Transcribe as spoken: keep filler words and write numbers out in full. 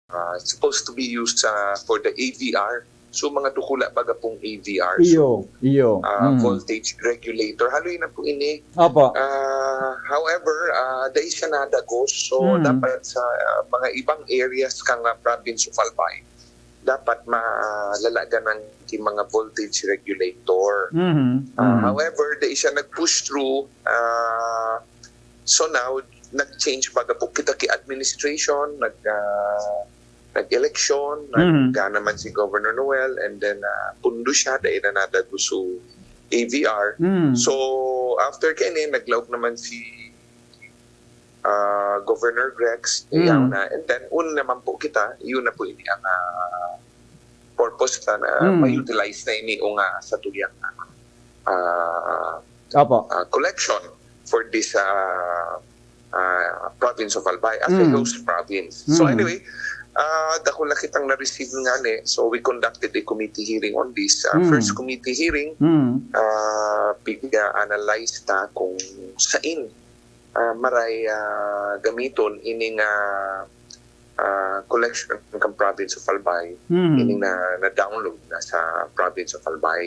ah, supposed to be used sa, for the A V R. So, mga dukula baga pong A V R. So, Iyo, iyo. ah, Mm. voltage regulator. Haloy na po ini. Opo. Ah, however, ah, dai siya nadagos. So, Mm. dapat sa, ah, mga ibang areas kan, ah, province of Albay, dapat malalagan ang ki mga voltage regulator. Mhm. Ah, Mhm. However, dai siya nag-push through. Ah, so now, nag-change baga po kita ki administration, nag, ah, nag-eleksyon, Mhm. nagana man si Governor Noel, and then, ah, pundo siya, dai na nadagos so A V R. Mm. So, after kaini, naglaog naman si ah, Governor Grex, Mm. yaw na. And then, un naman po kita, yun na po ini ang ah, purpose na, na Mm. ma-utilize na ini o nga sa tuyang ah, Opo. ah, collection for this ah, ah, province of Albay as a Mm. host province. So Mm. anyway, ah, dakula kitang na-receive nga ni. So we conducted a committee hearing on this. Ah, Mm. First committee hearing, Mm. ah, pig-analyze ta kung sain ah, maray ah, gamiton ining ah, ah, collection kan province of Albay, Mm. ining na, na-download na sa province of Albay.